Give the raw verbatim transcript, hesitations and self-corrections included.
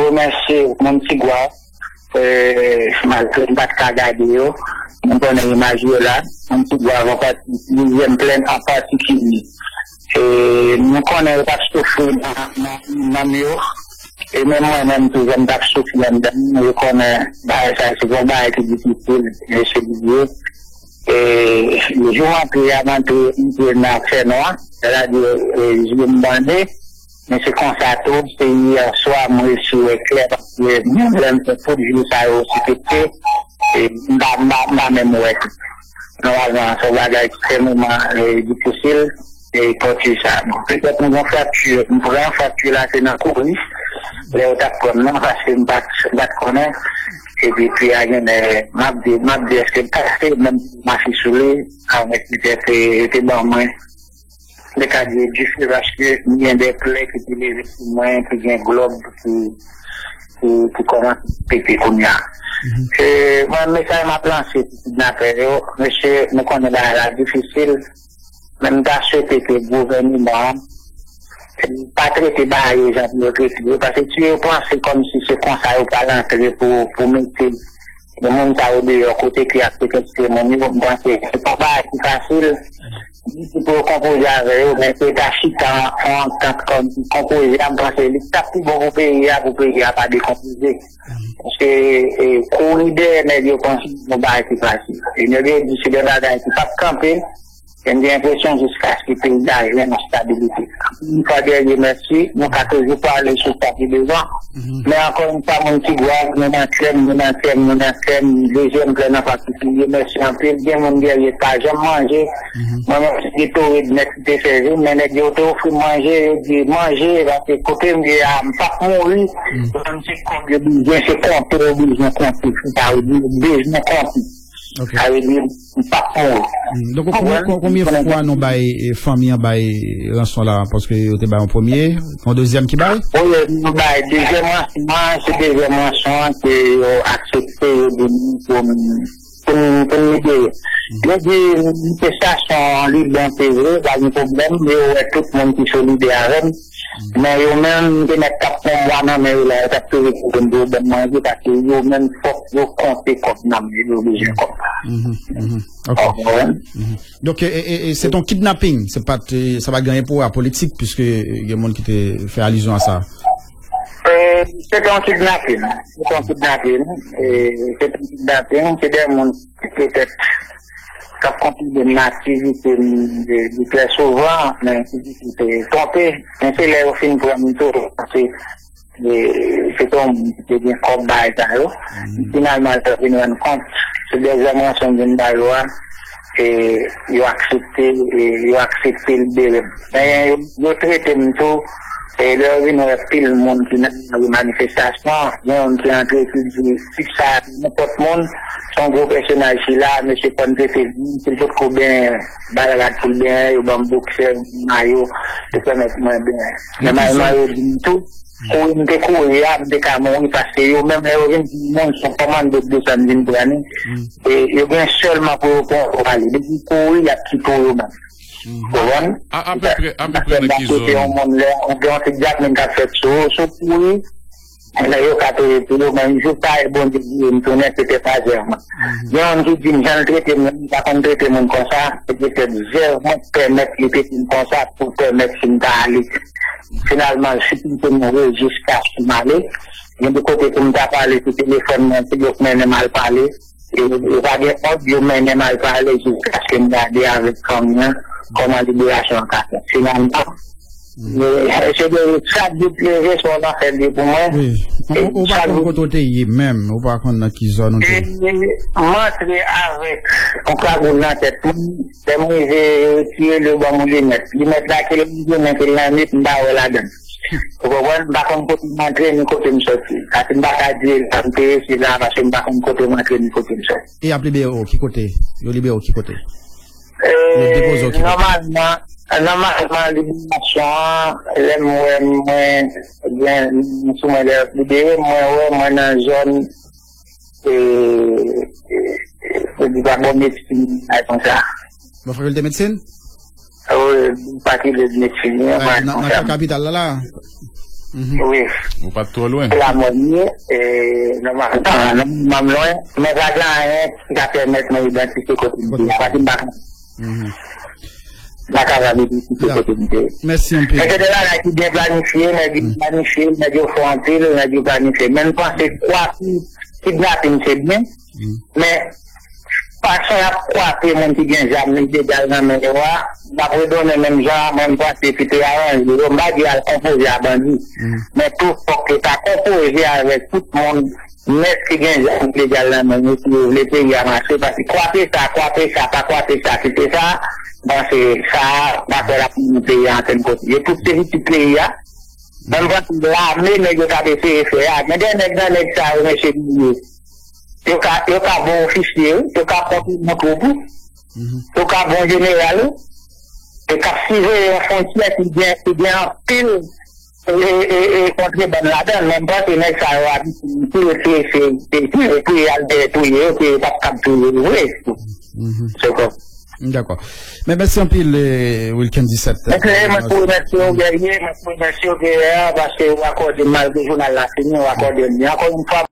remèsye moun Tigwav, e, malgre m pa t ka gade yo, m konnen imaj yo la, moun Tigwav an pati, Dizyèm Plèn an patikilye. E, nou konnen yo t ap soufri nan, nan, nan nanm yo, e menm mwen menm tou, jan m t ap soufri anndan m, yo konnen bagay sa se yon bagay ki difisil, mesye Didier. E, jou m antre a, m antre, m antre nan fènwa, sètadi, e, je m bande, men se konsa tou, se yè swa m resi wè klè, paske menm lè m fè tout jou sa yo sou pete, e, m pa, m pa, m pa menm wè klè. Nòmalman, se yon bagay ekstrèmeman, e, difisil, e, pòti sa. Bon, petèt m gen frakti, m pran frakti la, se nan kouri, lè yo t ap pran m nan, paske m pa t, m pa t konnen. Epi, pi a gen lè, m ap di, m ap di, èske m pase, menm si m mache sou li, avèk petèt, e, yo te ban mwen, m te ka di dife, paske m gen de plè ki te leve sou mwen, ki gen glòb, ki, ki, ki kòmanse pete kounye a. E, mwen, mesaj m ap lanse pou kidnapè yo, mesye, nou konnen bagay la difisil, men m ta swete ke gouvèneman an pa trete bagay yo jan pou yo trete yo, paske si yo panse kòmsi se konsa yo pral antre pou, pou mete moun sa yo deyò, kote ki ap sekestre moun yo, m panse se pa bagay ki fasil ditou pou yo konpoze avè yo, men se ta chita an antant kòm konpoze a, m panse li t ap pi bon pou peyi a, pou peyi a pa dekonpoze. Paske, e, kouri dèyè nèg yo konsi yon bagay ki fasil. E nèg yo di se de bagay ki p ap kanpe, e m gen enpresyon jiskaske peyi a jwenn yon stabilite. Yon fwa dènye, mèsi. Nou ka toujou pale sou sa ki devan. Men ankò yon fwa, moun Tigwav, nou nan kè m, nou nan kè m, nou nan kè m. Dezyèm plèn an patikilye, mèsi anpil. Gen moun dèyè pa janm manje. Mwen menm, se Gatorade nèt ki te sèvi m, men nèg yo te ofri m manje, yo di, "Manje, paske kote m ye a, m p ap mouri." Mwen menm, se kòb yo bezwen, se konte yo bezwen konte. Se sa yo di, yo bezwen konte. Ok. Sa vle di, m p ap mouri. Mm. Donk, konbyen, konbyen fwa nou bay, e, fanmi an bay ranson la? Paske yo te bay yon premye, yon dezyèm ki bay? Wi, nou bay dezyèm ranson an, se dezyèm ranson an ke yo aksepte, yo di nou pou n, pou n, pou n libere. Yo di manifestasyon an libe, se vre, pa gen pwoblèm, yo wè tout moun ki solidè avè m. Men yo menm, m te mèt t ap pran bwa nan men yo la, yo t ap toujou kote m pou yo ban m manje, paske yo menm, fòk yo konte kòb nan men yo, yo bezwen kòb la. Mhm, mhm. Ok. Ou konprann? Mhm. Donk, e, e, e, se t on kidnaping, se pa t, e, sa pa t gen anyen pou wè a politik, piske, e, gen moun ki te fè alizyon a sa. E, se t on kidnaping, se t on kidnaping, e, se t on kidnaping, se de moun ki petèt k ap kontinye nan aktivite m de, de trè souvan, men ki di ki te twonpe. Men se lè yo fin pran m tou, se, e, se te yon moun ki te gen kòb bagay sa yo. Finalman, lè yo vin rann kont, se dezyèm ranson m vin ba yo a, e, yo aksepte, e, yo aksepte libere m. Men yo, yo trete m tou, e lè yo vin wè pil moun ki nan lari manifestasyon, gen youn ki antre ki di, "Tip sa a, nenpòt moun, se yon gwo pèsonaj ki la, mesye fò n trete l, si l potko benyen, bay rad pou l benyen, yo ban m boksè, mayo, yo pèmèt mwen benyen." Men malman yo di m tou, kouri m te kouri a, m te ka mouri, paske yo menm lè yo vin di moun, se yon kòmando k desann vin pran li, e yo gen sèlman pou yo pran yo ale. Depi kouri, y ap kite w yo menm. Ou konprann? A, apeprè, apeprè nan ki zòn? Kote yon moun lè, ou gen yon ti djak moun k ap fèt sou ou, sou kouri, lè yo ka touye tou yo, men jou sa e Bondye di m tounen, se te pa zèman. Gen moun ki di m, jan l trete m, li pa konn trete moun konsa, se petèt zèv mwen pèmèt li trete m konsa, pou pèmèt si m ta ale. Finalman, l sipliye m rejis kache m ale. Gen de kote pou m ta pale sou telefòn, men se yo k mennen m al pale. E, e pa gen òd, yo mennen m al pale jiskaske m gade avèk fanmi an kòman liberasyon an ka fèt. Finalman, e, se de chak jou leve, se yon lanfè li ye pou mwen. Wi. Ou, ou pa konn kote w te ye menm, ou pa konn nan ki zòn ou te ye. E, m antre avèk yon kagoul nan tèt mwen, lè m rive, yo retire l, yo ban m yon linèt. Linèt la, ke l nan jounen, ke l nan nwit, m pa wè ladan l. Ou konprann? M pa konn kote m antre, ni kote m sòti. Sa ki m pa ka di la, m te rete la, paske m pa konn kote m antre, ni kote m sòti. E y ap libere w ki kote? Yo libere w ki kote? Yo depoze w ki kote? Nòmalman, nòmalman, liberasyon an, lè m wè mwen, gen, sou mwen lè y ap libere m, mwen wè mwen nan zòn, e, e, e, yo di pa bon medsin, bagay konsa. Nan fakilte medsin? Wi, pa ki lè medsin, nan, nan kapital la, la. Mhm. Wi. Ou pa t twò lwen. Se la mwen ye, e, nòmalman, nòmalman lwen, men pa gen anyen ki ka pèmèt mwen idantifye kote m te ye. Paske m pa ka, mhm, m pa kapab idantifye kote m te ye. Mèsi anpil. Men gen de bagay ki byen planifye, nèg yo planifye, nèg yo fò anpil, nèg yo planifye. Men m panse kwape, kidnaping se byen, men fason y ap kwape moun ki gen zam ilegal nan men yo a, m ap redonnen menm jan an, mwen m panse ki te aranje yo, m pa di al konpoze a bandi, men tou fòk yo ta konpoze avèk tout moun nèt ki gen zam ilegal nan men yo, si yo vle peyi a mache, paske kwape sa, kwape sa, pa kwape sa, kite sa, m panse sa, m pa kwè l ap mennen peyi a ankenn kote. Yo tout se pitit peyi a, men m panse lame nèg yo t ap eseye fè a, gen de nèg nan nèg sa yo, mesye, yo ka, yo ka bon ofisye, wi, yo ka pran pou yon twoup, wi. Mhm. Yo ka bon jeneral, wi. Yo ka siveye yon fwontyè ki gen, ki gen anpil, e, e, e, kontrebann ladan l, men m panse nèg sa yo abitye, se, se, se, se, se touye al dèyè touye yo, ke yo p ap kab touye yo vre. Mhm. Se kon. Dakò. Men mèsi anpil, e, Wilken disèt. Mèsi, mwen tou remèsye w, Guerrier, mwen tou remèsye w, Guerrier, paske w akòde m, malgre jounal la fini, w akòde m li. Ankò yon fwa,